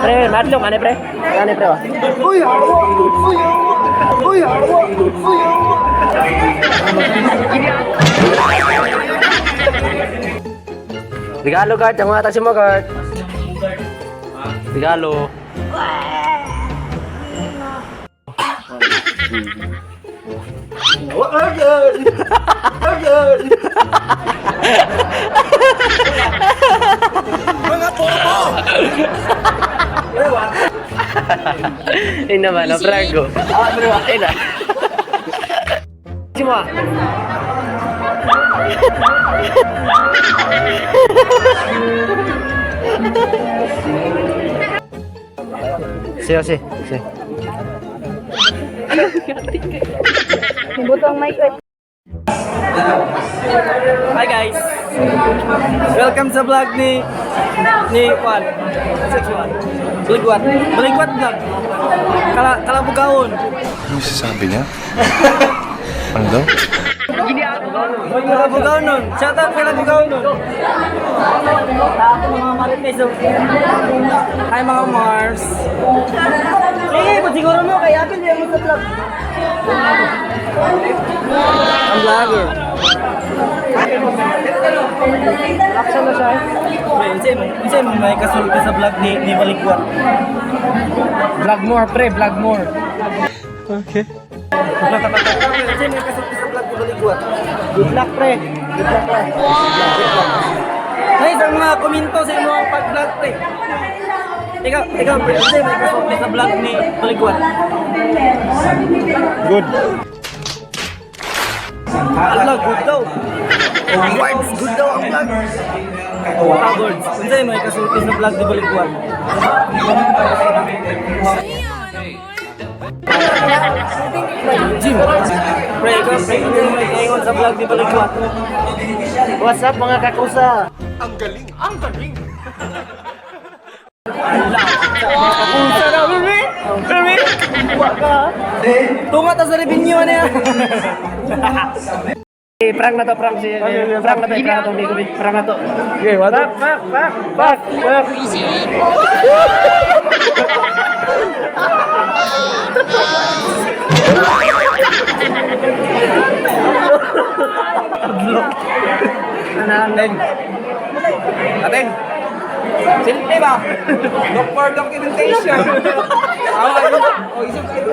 Pre, madlong ani, pre. Ani, pre, oh. Uy, awa! Uy, awa! Uy, awa! Uy, awa! Regalo, guard. Ang mga taksi mo, guard. Regalo. Mga bobo! Ayun naman, ang prank ko. Ah, pero ayun na. Si mo, ah. Si, si, si. Butong mic. Hi, guys! Welcome sa vlog ni Juan. Six Juan. Baligwat. Baligwat vlog. Kalabugaon. Ano yung sasabi niya? Ano daw? Kalabugaon nun. Shout out Kalabugaon nun. Mga marites. Oh. Hi, mga Mars. Eh, ba't siguro mo kay Apple yung sa vlog. Ang vlogger. Action na siya, eh. Pre, unsay man may kasulti sa vlog ni Baligwat? Vlog more, pre. Vlog more. Unsay may kasulti sa vlog ni Baligwat? Good luck, pre. Good luck, pre. Nice ang mga komento sa imong pag-vlog, pre. Ikaw, pre, unsay may kasulti sa vlog ni Baligwat? Good. Ala, good daw. Words, good daw ang vlog. Words, unsay may kasulti sa vlog ni Baligwat? Jim. Pre, ikaw, pre, unsay may kaingon sa vlog ni Baligwat? What's up, mga kakusa? Unsa na, baby? Baby? Wa ka. Tunga ta sa revenue niya. Eh, prank na to, prank si prank na to, prank na to, hindi ko prank na to. Okay, what? Fuck, fuck, fuck, fuck, fuck. Ateng. Ateng. Silpi ba? Look for documentation. Oh, ayun. Oh, isip kayo.